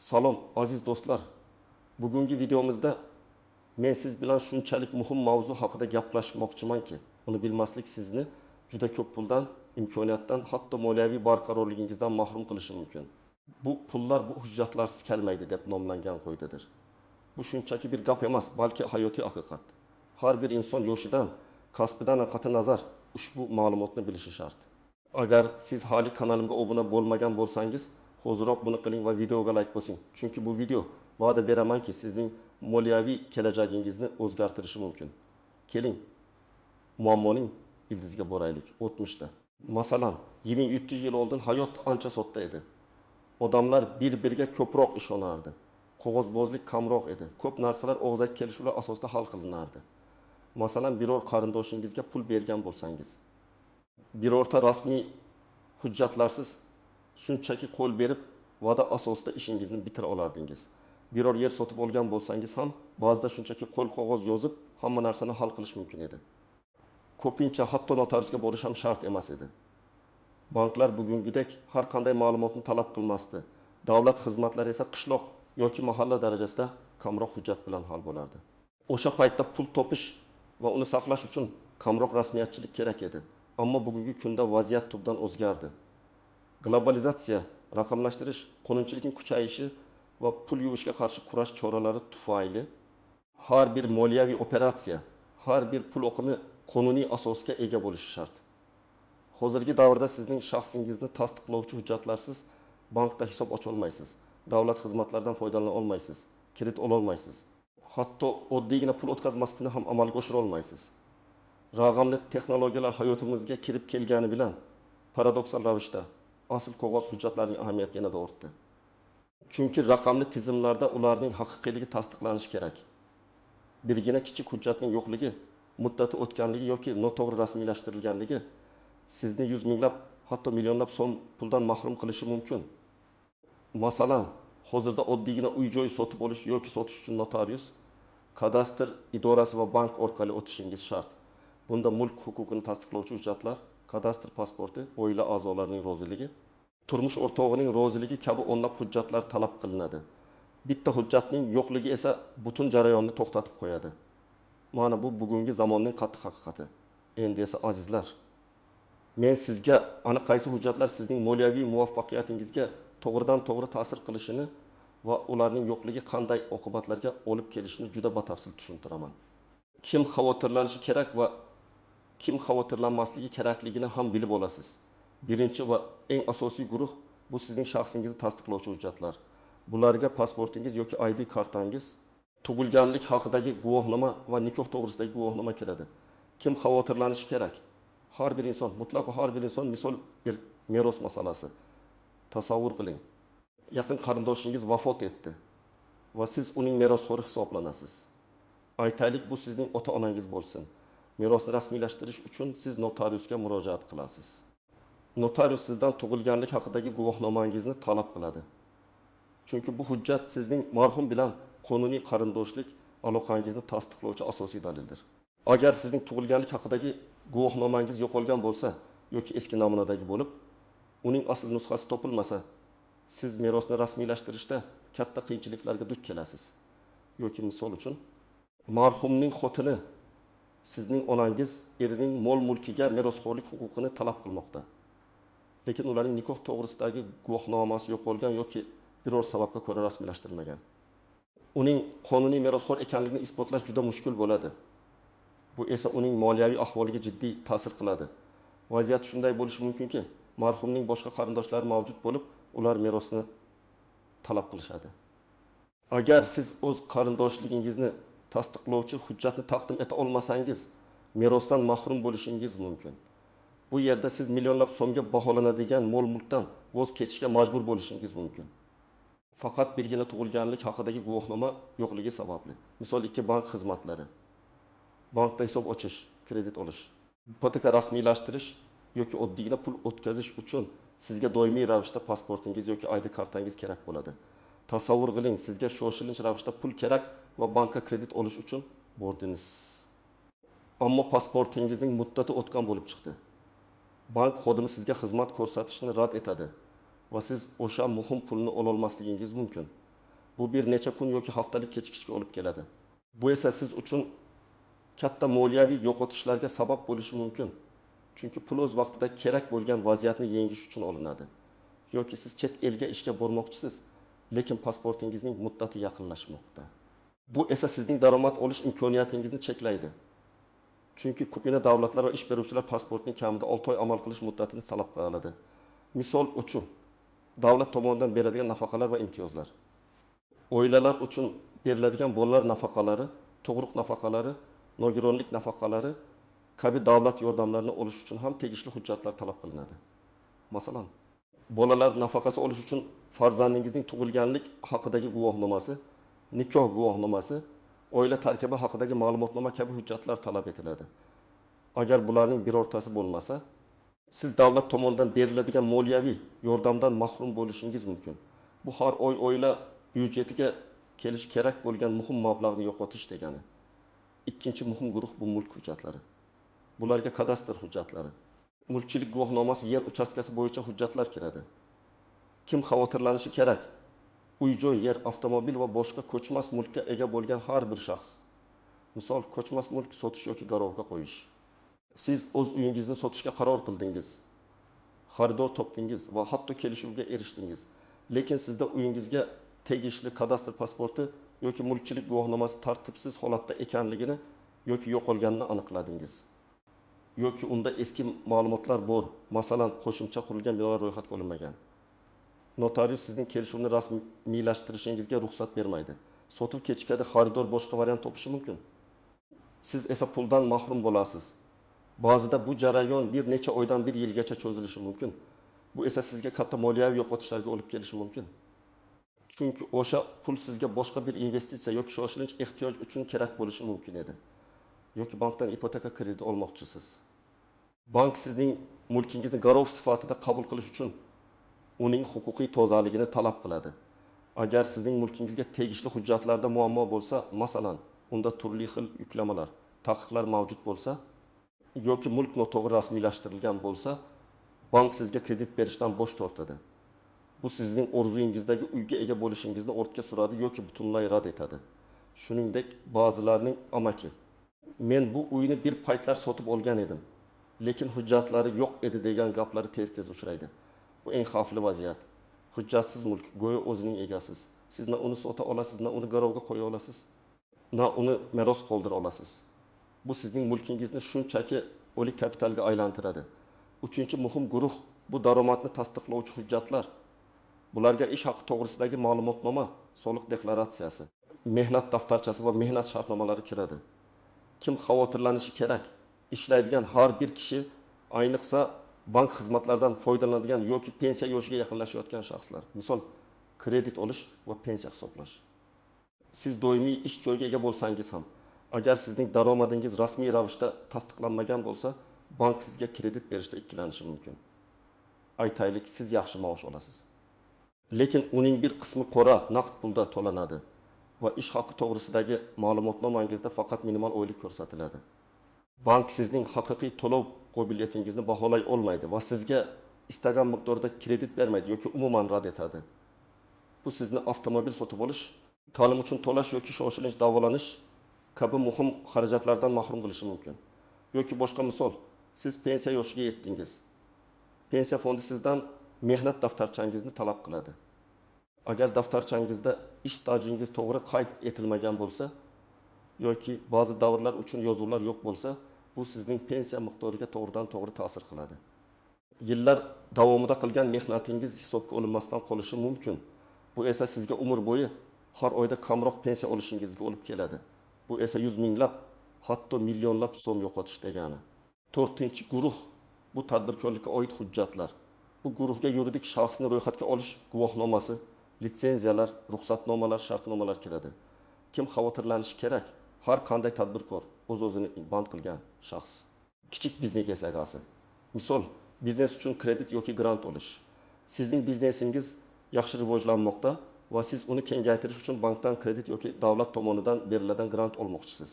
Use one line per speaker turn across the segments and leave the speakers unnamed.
Salom aziz do'stlar. Bugungi videomizda men siz bilan shunchalik muhim mavzu haqida gaplashmoqchimanki, uni bilmaslik sizni juda ko'p puldan, imkoniyatdan, hatto moliyaviy barqarorligingizdan mahrum qilishi mumkin. Bu pullar bu hujjatlarsiz kelmaydi deb nomlangan qoidadir. Bu shunchaki bir gap emas, balki hayotiy haqiqat. Har bir inson yoshidan, kasbidan qat'i nazar ushbu ma'lumotni bilishi shart. Agar siz hali kanalimga obuna bo'lmagan bo'lsangiz, hoziroq buni qiling va videoga like bosing. Chunki bu video va'da beramanki, sizning moliyaviy kelajagingizni o'zgartirishi mumkin. Keling, muammoning ildiziga boraylik. O'tmishda. Masalan, 2300 yil oldin hayot ancha sodda edi. Odamlar bir-biriga ko'proq ishonardi. Qog'ozbozlik kamroq edi. Ko'p narsalar og'zaki kelishuvlar asosida hal qilinardi. Masalan, biror qarindoshingizga pul bergan bo'lsangiz, birorta rasmiy hujjatlarsiz shunchaki qo'l berib, va'da asosida ishingizni bitira olardingiz. Biror yer sotib olgan bo'lsangiz ham ba'zida shunchaki qo'l qog'oz yozib, hamma narsani hal qilish mumkin edi. Ko'pincha hatto notariusga borish ham shart emas edi. Banklar bugungidek har qanday ma'lumotni talab qilmasdi. Davlat xizmatlari esa qishloq yoki mahalla darajasida kamroq hujjat bilan hal bo'lardi. O'sha paytda pul topish va uni saqlash uchun kamroq rasmiyatchilik kerak edi. Ammo bugungi kunda vaziyat tubdan o'zgardi. Globalizatsiya, raqamlashtirish, qonunchilikning kuchayishi va pul yuvishga qarshi kurash choralari tufayli har bir moliyaviy operatsiya, har bir pul oqimi qonuniy asosga ega bo'lishi shart. Hozirgi davrda sizning shaxsingizni tasdiqlovchi hujjatlarsiz bankda hisob ocha olmaysiz, davlat xizmatlaridan foydalana olmaysiz, kredit ola olmaysiz. Hatto oddiygina pul o'tkazmaslikni ham amalga oshira olmaysiz. Raqamli texnologiyalar hayotimizga kirib kelgani bilan paradoksal ravishda asl qog'oz hujjatlarning ahamiyati yanada ortdi. Chunki raqamli tizimlarda ularning haqiqiyligi tasdiqlanishi kerak. Birgina kichik hujjatning yo'qligi, muddati o'tganligi yoki noto'g'ri rasmiylashtirilganligi sizni yuz minglab, hatto millionlab so'm puldan mahrum qilishi mumkin. Masalan, hozirda oddiygina uy-joy sotib olish yoki sotish uchun notarius, kadastr idorasi va bank orqali o'tishingiz shart. Bunda mulk huquqini tasdiqlovchi hujjatlar, kadastr pasporti, oila a'zolarining roziligi, turmush o'rtog'ining roziligi kabi o'nlab hujjatlar talab qilinadi. Bitta hujjatning yo'qligi esa butun jarayonni to'xtatib qo'yadi. Mana bu bugungi zamonning qattiq haqiqati. Endi esa azizlar, men sizga aniq qaysi hujjatlar sizning moliyaviy muvaffaqiyatingizga to'g'ridan-to'g'ri ta'sir qilishini va ularning yo'qligi qanday oqibatlarga olib kelishini juda batafsil tushuntiraman. Kim xavotirlanishi kerak va kim xavotirlanmasligi kerakligini ham bilib olasiz. Birinchi va eng asosiy guruh bu sizning shaxsingizni tasdiqlovchi hujjatlar. Bularga pasportingiz yoki ID kartangiz, tug'ilganlik haqidagi guvohnoma va nikoh to'g'risidagi guvohnoma kiradi. Kim xavotirlanishi kerak? Har bir inson, mutlaqo har bir inson, misol bir meros masalasi. Tasavvur qiling. Yaqin qarindoshingiz vafot etdi va siz uning merosxo'ri hisoblanasiz. Aytaylik, bu sizning ota-onangiz bo'lsin. Merosni rasmiylashtirish uchun siz notariusga murojaat qilasiz. Notarius sizdan tug'ilganlik haqidagi guvohnomangizni talab qiladi. Chunki bu hujjat sizning marhum bilan qonuniy qarindoshlik aloqangizni tasdiqlovchi asosiy dalildir. Agar sizning tug'ilganlik haqidagi guvohnomangiz yo'qolgan bo'lsa yoki eski namunadagi bo'lib, uning asl nusxasi topilmasa, siz merosni rasmiylashtirishda katta qiyinchiliklarga duch kelasiz. Yoki misol uchun, marhumning xotini sizning onangiz erining mol-mulkiga merosxo'rlik huquqini talab qilmoqda. Lekin ularning nikoh to'g'risidagi guvohnomasi yo'qolgan yoki biror sababga ko'ra rasmiylashtirilmagan. Uning qonuniy merosxo'r ekanligini isbotlash juda mushkul bo'ladi. Bu esa uning moliyaviy ahvoliga jiddiy ta'sir qiladi. Vaziyat shunday bo'lishi mumkinki, marhumning boshqa qarindoshlari mavjud bo'lib, ular merosni talab qilishadi. Agar siz o'z qarindoshligingizni tasdiqlovchi hujjatni taqdim eta olmasangiz, merosdan mahrum bo'lishingiz mumkin. Bu yerda siz millionlab so'mga baholanadigan mol-mulkdan voz kechishga majbur bo'lishingiz mumkin. Faqat birgina tug'ilganlik haqidagi guvohnoma yo'qligi sababli. Misol 2 bank xizmatlari. Bankda hisob ochish, kredit olish, ipoteka rasmiylashtirish yoki oddiygina pul o'tkazish uchun sizga doimiy ravishda pasportingiz yoki ID kartangiz kerak bo'ladi. Tasavvur qiling, sizga shoshilinch ravishda pul kerak va bankka kredit olish uchun bordingiz. Ammo pasportingizning muddati o'tgan bo'lib chiqdi. Bank xodimi sizga xizmat ko'rsatishni rad etadi va siz o'sha muhim pulni ololmasligingiz mumkin. Bu bir necha kun yoki haftalik kechikishga olib keladi. Bu esa siz uchun katta moliyaviy yo'qotishlarga sabab bo'lishi mumkin. Chunki pul o'z vaqtida kerak bo'lgan vaziyatni yengish uchun olinadi. Yoki siz chet elga ishga bormoqchisiz, lekin pasportingizning muddati yaqinlashmoqda. Bu esa sizning daromad olish imkoniyatingizni cheklaydi. Chunki ko'pgina davlatlar va ish beruvchilar pasportning kamida 6 oy amal qilish muddatini talab qiladi. Misol uchun, davlat tomonidan beriladigan nafaqalar va imtiyozlar. Oilalar uchun beriladigan bolalar nafaqalari, tug'ruq nafaqalari, nogironlik nafaqalari kabi davlat yordamlarini olish uchun ham tegishli hujjatlar talab qilinadi. Masalan, bolalar nafaqasi olish uchun farzandingizning tug'ilganlik haqidagi guvohnomasi, nikoh guvohnomasi, oila tarkibi haqidagi ma'lumotnoma kabi hujjatlar talab etiladi. Agar bularning birortasi bo'lmasa, siz davlat tomonidan beriladigan moliyaviy yordamdan mahrum bo'lishingiz mumkin. Bu har oy oila byudjetiga kelishi kerak bo'lgan muhim mablag'ni yo'qotish degani. Ikkinchi muhim guruh bu mulk hujjatlari. Bularga kadastr hujjatlari, mulkchilik guvohnomasi, yer uchastkasi bo'yicha hujjatlar kiradi. Kim xavotirlanishi kerak? Uy-joy, yer, avtomobil va boshqa ko'chmas mulkka ega bo'lgan har bir shaxs. Misol, ko'chmas mulk sotish yoki garovga qo'yish. Siz o'z uyingizni sotishga qaror qildingiz, xaridor topdingiz va hatto kelishuvga erishdingiz. Lekin sizda uyingizga tegishli kadastr pasporti yoki mulkchilik guvohnomasi tartibsiz holatda ekanligini yoki yo'qolganini aniqladingiz. Yoki unda eski ma'lumotlar bor, masalan, qo'shimcha qurilgan binolar ro'yxatga olinmagan. Notarius sizning kelishuvni rasmiylashtirishingizga ruxsat bermaydi. Sotuv kechikadi, xaridor boshqa variant topishi mumkin. Siz esa puldan mahrum bo'lasiz. Ba'zida bu jarayon bir necha oydan bir yilgacha cho'zilishi mumkin. Bu esa sizga katta moliyaviy yo'qotishlarga olib kelishi mumkin. Chunki o'sha pul sizga boshqa bir investitsiya yoki shoshilinch ehtiyoj uchun kerak bo'lishi mumkin edi. Yoki bankdan ipoteka krediti olmoqchisiz. Bank sizning mulkingizni garov sifatida qabul qilish uchun uning huquqiy tozaligini talab qiladi. Agar sizning mulkingizga tegishli hujjatlarda muammo bo'lsa, masalan, unda turli xil yuklamalar, taqiqlar mavjud bo'lsa yoki mulk noto'g'ri rasmiylashtirilgan bo'lsa, bank sizga kredit berishdan bosh tortadi. Bu sizning orzuyingizdagi uyga ega bo'lishingizni ortga suradi yoki butunlay rad etadi. Shuningdek, ba'zilarning amaki, men bu uyni bir paytlar sotib olgan edim, lekin hujjatlari yo'q edi degan gaplari tez-tez uchraydi. Bu eng xavfli vaziyat. Hujjatsiz mulk go'yo o'zining egasiz. Siz na uni sota olasiz, na uni garovga qo'ya olasiz, na uni meros qoldira olasiz. Bu sizning mulkingizni shunchaki o'lik kapitalga aylantiradi. Uchinchi muhim guruh bu daromadni tasdiqlovchi hujjatlar. Bularga ish haqi to'g'risidagi ma'lumotnoma, soliq deklaratsiyasi, mehnat daftarchasi va mehnat shartnomalari kiradi. Kim xavotirlanishi kerak? Ishlaydigan har bir kishi, ayniqsa bank xizmatlaridan foydalanadigan yoki pensiya yoshiga yaqinlashayotgan shaxslar. Misol, kredit olish va pensiya hisoblash. Siz doimiy ish joyiga ega bo'lsangiz ham, agar sizning daromadingiz rasmiy ravishda tasdiqlanmagan bo'lsa, bank sizga kredit berishda ikkilanishi mumkin. Aytaylik, siz yaxshi maosh olasiz. Lekin uning bir qismi qora naqd pulda to'lanadi va ish haqi to'g'risidagi ma'lumotnomangizda faqat minimal oylik ko'rsatiladi. Bank sizning haqiqiy to'lov qobiliyatingizni baholay olmaydi va sizga istagan miqdorda kredit bermaydi yoki umuman rad etadi. Bu sizni avtomobil sotib olish, ta'lim uchun to'lash yoki shoshilinch davolanish kabi muhim xarajatlardan mahrum qilishi mumkin. Yoki boshqa misol, siz pensiya yoshiga yetdingiz. Pensiya fondi sizdan mehnat daftarchangizni talab qiladi. Agar daftarchangizda ish stajingiz to'g'ri qayd etilmagan bo'lsa yoki ba'zi davrlar uchun yozuvlar yo'q bo'lsa, bu sizning pensiya miqdoriga to'g'ridan-to'g'ri ta'sir qiladi. Yillar davomida qilgan mehnatingiz hisobga olinmasdan qolishi mumkin. Bu esa sizga umr bo'yi har oyda kamroq pensiya olishingizga olib keladi. Bu esa yuz minglab, hatto millionlab so'm yo'qotish degani. To'rtinchi guruh bu tadbirkorlikka oid hujjatlar. Bu guruhga yuridik shaxsni ro'yxatga olish guvohnomasi, litsenziyalar, ruxsatnomalar, shartnomalar kiradi. Kim xavotirlanishi kerak? Har qanday tadbirkor, o'z-o'zini band qilgan shaxs. Kichik biznes egasi. Misol, biznes uchun kredit yoki grant olish. Sizning biznesingiz yaxshi rivojlanmoqda va siz uni kengaytirish uchun bankdan kredit yoki davlat tomonidan beriladigan grant olmoqchisiz.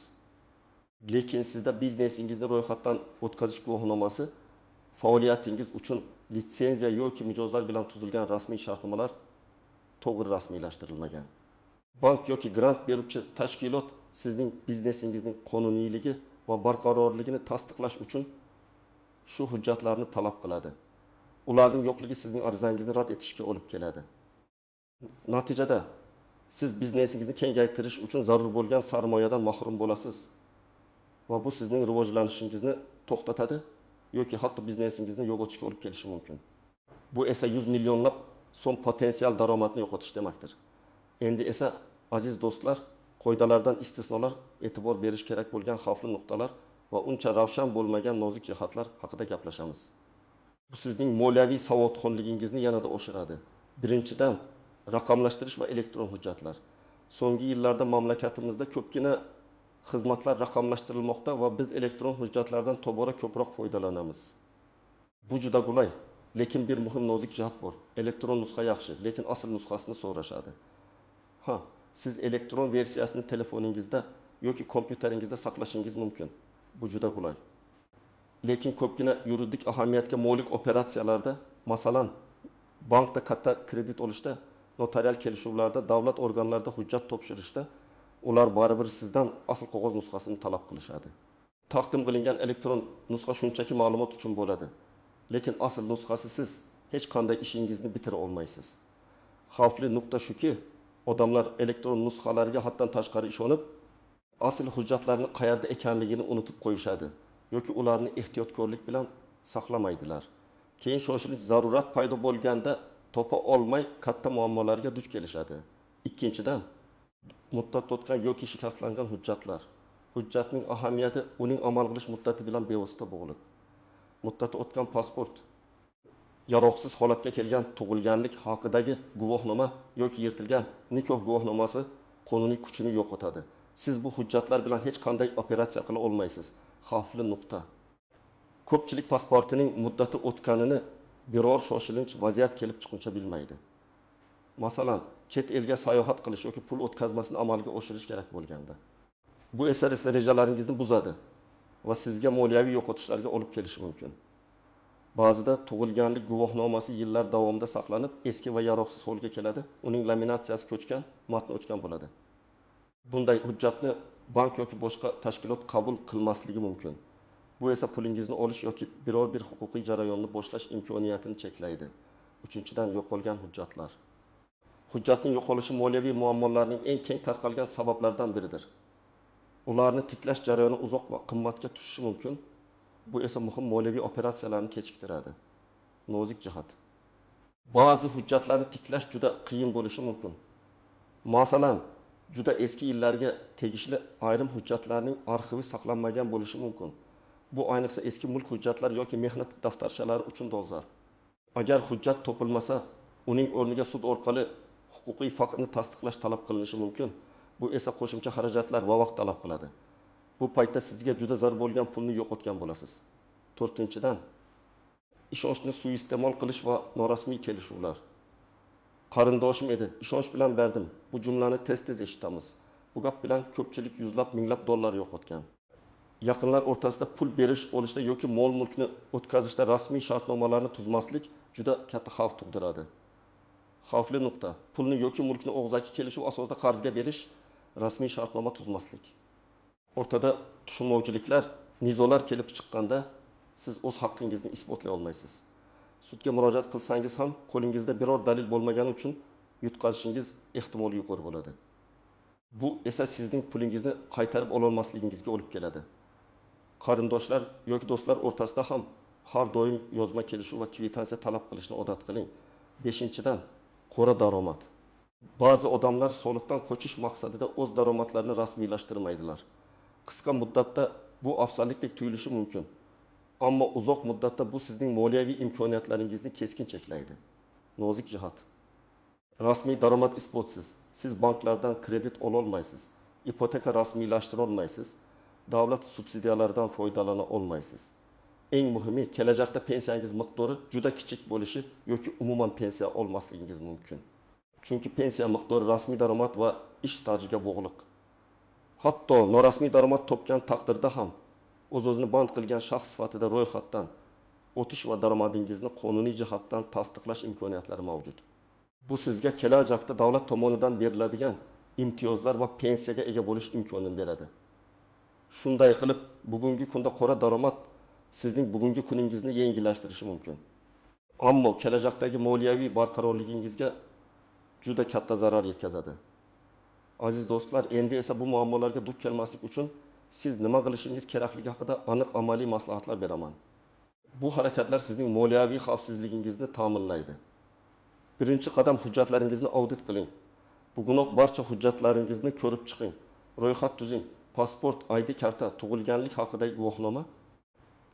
Lekin sizda biznesingizni ro'yxatdan o'tkazish guvohnomasi, faoliyatingiz uchun litsenziya yoki mijozlar bilan tuzilgan rasmiy shartnomalar to'g'ri rasmiylashtirilmagan. Bank yoki grant beruvchi tashkilot sizning biznesingizning qonuniyligi va barqarorligini tasdiqlash uchun shu hujjatlarni talab qiladi. Ularning yo'qligi sizning arizangizni rad etishga olib keladi. Natijada siz biznesingizni kengaytirish uchun zarur bo'lgan sarmoyadan mahrum bo'lasiz va bu sizning rivojlanishingizni to'xtatadi yoki hatto biznesingizni yo'qotishga olib kelishi mumkin. Bu esa 100 millionlab so'm potensial daromadni yo'qotish demakdir. Endi esa aziz do'stlar, qoidalardan istisnolar, e'tibor berish kerak bo'lgan xavfli nuqtalar va uncha ravshan bo'lmagan nozik jihatlar haqida gaplashamiz. Bu sizning moliyaviy savodxonligingizni yanada oshiradi. Birinchidan, raqamlashtirish va elektron hujjatlar. So'nggi yillarda mamlakatimizda ko'pgina xizmatlar raqamlashtirilmoqda va biz elektron hujjatlardan tobora ko'proq foydalanamiz. Bu juda qulay, lekin bir muhim nozik jihat bor. Elektron nusxa yaxshi, lekin asl nusxasini so'rashadi. Ha, siz elektron versiyasini telefoningizda yoki kompyuteringizda saqlashingiz mumkin. Bu juda qulay. Lekin ko'pgina yuridik ahamiyatga molik operatsiyalarda, masalan, bankda katta kredit olishda, notarial kelishuvlarda, davlat organlarida hujjat topshirishda ular baribir sizdan asl qog'oz nusxasini talab qilishadi. Taqdim qilingan elektron nusxa shunchaki ma'lumot uchun bo'ladi. Lekin asl nusxasi siz hech qanday ishingizni bitira olmaysiz. Xavfli nuqta shuki, odamlar elektron nusxalarga haddan tashqari ishonib, asl hujjatlarni qayerda ekanligini unutib qo'yishadi yoki ularni ehtiyotkorlik bilan saqlamaydilar. Keyin shoshilinch zarurat paydo bo'lganda topa olmay katta muammolarga duch kelishadi. Ikkinchidan, muddat o'tgan yoki shikastlangan hujjatlar. Hujjatning ahamiyati uning amal qilish muddati bilan bevosita bog'liq. Muddati o'tgan pasport, yaroqsiz holatga kelgan tug'ilganlik haqidagi guvohnoma yoki yirtilgan nikoh guvohnomasi qonuniy kuchini yo'qotadi. Siz bu hujjatlar bilan hech qanday operatsiya qila olmaysiz. Xavfli nuqta. Ko'pchilik pasportining muddati o'tganini biror shoshilinch vaziyat kelib chiqquncha bilmaydi. Masalan, chet elga sayohat qilish yoki pul o'tkazmasini amalga oshirish kerak bo'lganda. Bu esa rejalaringizni buzadi va sizga moliyaviy yo'qotishlarga olib kelishi mumkin. Ba'zida tug'ilganlik guvohnomasi yillar davomida saqlanib, eski va yaroqsiz holga keladi, uning laminatsiyasi ko'chgan, matni o'chgan bo'ladi. Bunday hujjatni bank yoki boshqa tashkilot qabul qilmasligi mumkin. Bu esa pulingizni olish yoki biror bir huquqiy jarayonni boshlash imkoniyatini cheklaydi. Uchinchidan, yo'qolgan hujjatlar. Hujjatning yo'qolishi moliyaviy muammolarning eng keng tarqalgan sabablaridan biridir. Ularni tiklash jarayoni uzoq va qimmatga tushishi mumkin. Bu esa muhim moliyaviy operatsiyalarni kechiktiradi. Nozik jihat. Ba'zi hujjatlarni tiklash juda qiyin bo'lishi mumkin. Masalan, juda eski yillarga tegishli ayrim hujjatlarning arxivi saqlanmagan bo'lishi mumkin. Bu ayniqsa eski mulk hujjatlari yoki mehnat daftarchalari uchun dolzarb. Agar hujjat topilmasa, uning o'rniga sud orqali huquqiy faktni tasdiqlash talab qilinishi mumkin. Bu esa qo'shimcha xarajatlar va vaqt talab qiladi. Bu paytda sizga juda zarur bo'lgan pulni yo'qotgan bo'lasiz. To'rtinchidan, ishonchni suiiste'mol qilish va norasmiy kelishuvlar. Qarindoshim edi, ishonch bilan berdim. Bu jumlani tez-tez eshitamiz. Bu gap bilan ko'pchilik yuzlab, minglab dollar yo'qotgan. Yaqinlar o'rtasida pul berish, olishda yoki mol-mulkni o'tkazishda rasmiy shartnomalarni tuzmaslik juda katta xavf tug'diradi. Xavfli nuqta: pulni yoki mulkni og'zaki kelishuv asosida qarzga berish, rasmiy shartnoma tuzmaslik. O'rtada tushunmovchiliklar, nizolar kelib chiqqanda siz o'z haqqingizni isbotlay olmaysiz. Sudga murojaat qilsangiz ham qo'lingizda biror dalil bo'lmagani uchun yutqazishingiz ehtimoli yuqori bo'ladi. Bu esa sizning pulingizni qaytarib ololmasligingizga olib keladi. Qarindoshlar yoki do'stlar o'rtasida ham har doim yozma kelishuv va kvitansiya talab qilishni odat qiling. Beshinchidan, qora daromad. Ba'zi odamlar soliqdan qochish maqsadida o'z daromadlarini rasmiylashtirmaydilar. Qisqa muddatda bu afzallikdek tuyulishi mumkin. Ammo uzoq muddatda bu sizning moliyaviy imkoniyatlaringizni keskin cheklaydi. Nozik jihat. Rasmiy daromad isbotsiz. Siz banklardan kredit ololmaysiz, ipoteka rasmiylashtira olmaysiz, davlat subsidiyalaridan foydalana olmaysiz. Eng muhimi, kelajakda pensiyangiz miqdori juda kichik bo'lishi yoki umuman pensiya olmasligingiz mumkin. Chunki pensiya miqdori rasmiy daromad va ish stajiga bog'liq. Hatto norasmiy daromad topgan taqdirda ham o'z-o'zini band qilgan shaxs sifatida ro'yxatdan o'tish va daromadingizni qonuniy jihatdan tasdiqlash imkoniyatlari mavjud. Bu sizga kelajakda davlat tomonidan beriladigan imtiyozlar va pensiyaga ega bo'lish imkonini beradi. Shunday qilib, bugungi kunda qora daromad sizning bugungi kuningizni yengillashtirishi mumkin. Ammo kelajakdagi moliyaviy barqarorligingizga juda katta zarar yetkazadi. Aziz do'stlar, endi esa bu muammolarga duch kelmaslik uchun siz nima qilishingiz kerakligi haqida aniq amaliy maslahatlar beraman. Bu harakatlar sizning moliyaviy xavfsizligingizni ta'minlaydi. Birinchi qadam, hujjatlaringizni audit qiling. Bugunoq barcha hujjatlaringizni ko'rib chiqing. Ro'yxat tuzing. Pasport, ID karta, tug'ilganlik haqidagi guvohnoma,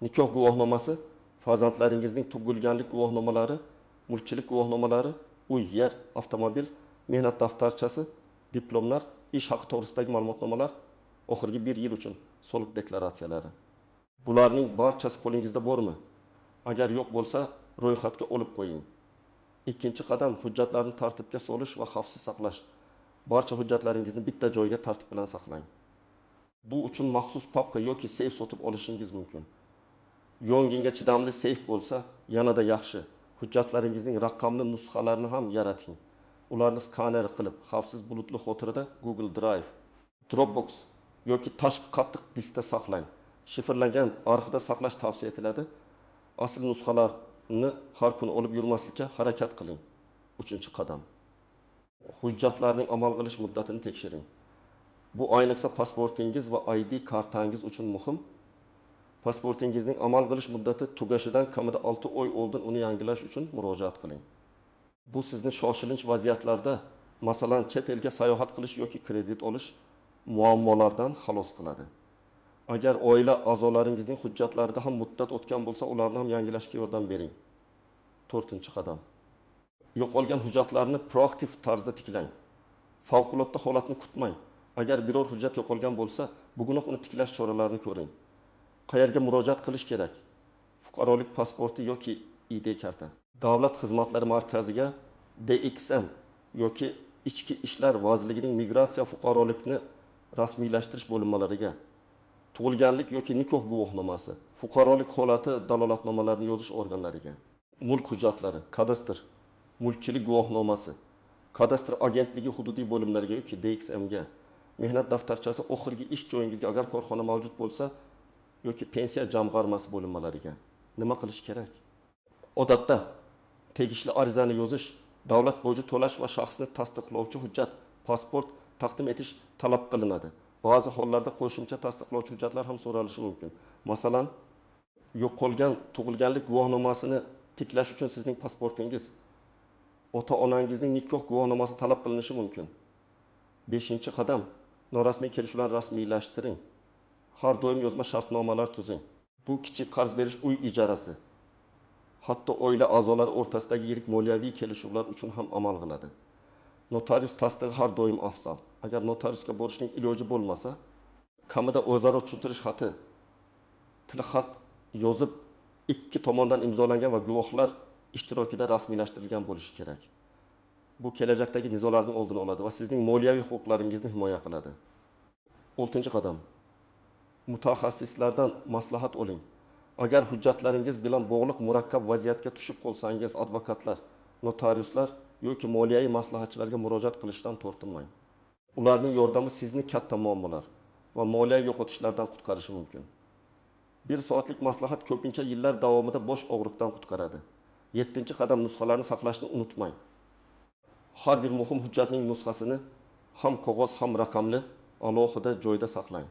nikoh guvohnomasi, farzandlaringizning tug'ilganlik guvohnomalari, mulkchilik guvohnomalari, uy, yer, avtomobil, mehnat daftarchasi, diplomlar, ish haqi to'g'risidagi ma'lumotnomalar, oxirgi 1 yil uchun soliq deklaratsiyalari. Bularning barchasi qo'lingizda bormi? Agar yo'q bo'lsa, ro'yxatga olib qo'ying. Ikkinchi qadam, hujjatlarni tartibga solish va xavfsiz saqlash. Barcha hujjatlaringizni bitta joyga tartib bilan saqlang. Bu uchun maxsus papka yoki seyf sotib olishingiz mumkin. Yong'inga chidamli seyf bo'lsa, yanada yaxshi. Hujjatlaringizning raqamli nusxalarini ham yarating. Ularni skaner qilib, xavfsiz bulutli xotirada Google Drive, Dropbox yoki tashqi qattiq diskda saqlang. Shifrlangan arxivda saqlash tavsiya etiladi. Asl nusxalarni har kuni olib yurmaslikka harakat qiling. Uchinchi qadam. Hujjatlarning amal qilish muddatini tekshiring. Bu ayniqsa pasportingiz va ID kartangiz uchun muhim. Pasportingizning amal qilish muddati tugashidan kamida 6 oy oldin uni yangilash uchun murojaat qiling. Bu sizni shoshilinch vaziyatlarda, masalan, chet elga sayohat qilish yoki kredit olish muammolardan xalos qiladi. Agar oila a'zolaringizning hujjatlarida ham muddat o'tgan bo'lsa, ularni ham yangilashga yordam bering. To'rtinchi qadam. Yo'qolgan hujjatlarni proaktiv tarzda tiklang. Favqulodda holatni kutmang. Agar biror hujjat yo'qolgan bo'lsa, bugunoq uni tiklash choralarini ko'ring. Qayerga murojaat qilish kerak? Fuqarolik pasporti yoki ID karta. Davlat xizmatlari markaziga, DXM yoki Ichki ishlar vazirligining migratsiya fuqarolikni rasmiylashtirish bo'linmalariga, tug'ilganlik yoki nikoh guvohnomasi, fuqarolik holati dalolatnomalarini yozish organlariga, mulk hujjatlari, kadastr, mulkchilik guvohnomasi, kadastr agentligi hududiy bo'limlariga yoki DXMga, mehnat daftarchasi oxirgi ish joyingizga agar korxona mavjud bo'lsa yoki pensiya jamg'armasi bo'linmalariga. Nima qilish kerak? Odatda tegishli arizani yozish, davlat boji to'lash va shaxsni tasdiqlovchi hujjat, pasport taqdim etish talab qilinadi. Ba'zi hollarda qo'shimcha tasdiqlovchi hujjatlar ham so'ralishi mumkin. Masalan, yo'qolgan tug'ilganlik guvohnomasini tiklash uchun sizning pasportingiz, ota-onangizning nikoh guvohnomasi talab qilinishi mumkin. 5-qadam, norasmiy kelishuvlarni rasmiylashtiring. Har doim yozma shartnomalar tuzing. Bu kichik qarz berish, uy ijarasi, hatto oila a'zolari o'rtasidagi yirik moliyaviy kelishuvlar uchun ham amal qiladi. Notarius tasdig'i har doim afzal. Agar notariusga borishning iloji bo'lmasa, kamida o'zaro tushuntirish xati, tilxat yozib, ikki tomondan imzolangan va guvohlar ishtirokida rasmiylashtirilgan bo'lishi kerak. Bu kelajakdagi nizolarning oldini oladi va sizning moliyaviy huquqlaringizni himoya qiladi. 6-qadam. Mutaxassislardan maslahat oling. Agar hujjatlaringiz bilan bog'liq murakkab vaziyatga tushib qolsangiz, advokatlar, notariuslar yoki moliyaviy maslahatchilarga murojaat qilishdan tortinmang. Ularning yordami sizni katta muammolar va moliyaviy yo'qotishlardan qutqarishi mumkin. 1 soatlik maslahat ko'pincha yillar davomida bosh og'riqdan qutqaradi. 7-qadam, nusxalarni saqlashni unutmang. Har bir muhim hujjatning nusxasini ham qog'oz, ham raqamli alohida joyda saqlang.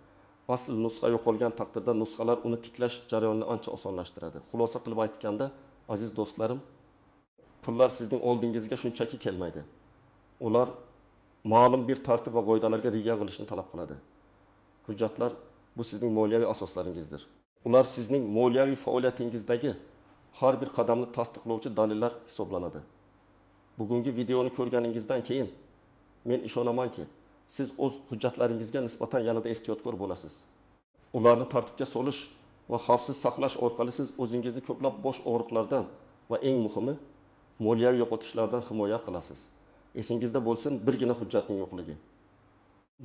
Asl nusxa yo'qolgan taqdirda nusxalar uni tiklash jarayonini ancha osonlashtiradi. Xulosa qilib aytganda, aziz do'stlarim, pullar sizning oldingizga shunchaki kelmaydi. Ular ma'lum bir tartib va qoidalarga rioya qilishni talab qiladi. Hujjatlar bu sizning moliyaviy asoslaringizdir. Ular sizning moliyaviy faoliyatingizdagi har bir qadamni tasdiqlovchi dalillar hisoblanadi. Bugungi videoni ko'rganingizdan keyin men ishonamanki, siz o'z hujjatlaringizga nisbatan yanada ehtiyotkor bo'lasiz. Ularni tartibga solish va xavfsiz saqlash orqali siz o'zingizni ko'plab bosh og'riqlardan va eng muhimi moliyaviy yo'qotishlardan himoya qilasiz. Esingizda bo'lsin, birgina hujjatning yo'qligi,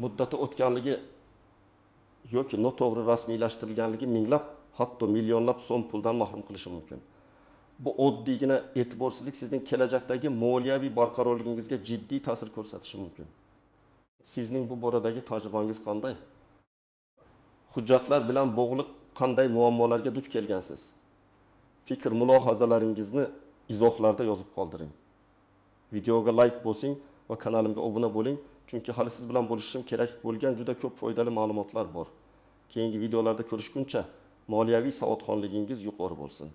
muddati o'tganligi yoki noto'g'ri rasmiylashtirilganligi minglab, hatto millionlab so'm puldan mahrum qilishi mumkin. Bu oddiygina e'tiborsizlik sizning kelajakdagi moliyaviy barqarorligingizga jiddiy ta'sir ko'rsatishi mumkin. Sizning bu boradagi tajribangiz qanday? Hujjatlar bilan bog'liq qanday muammolarga duch kelgansiz? Fikr mulohazalaringizni izohlarda yozib qoldiring. Videoga like bosing va kanalimga obuna bo'ling, chunki hali siz bilan bo'lishishim kerak bo'lgan juda ko'p foydali ma'lumotlar bor. Keyingi videolarda ko'rishguncha moliyaviy savodxonligingiz yuqori bo'lsin.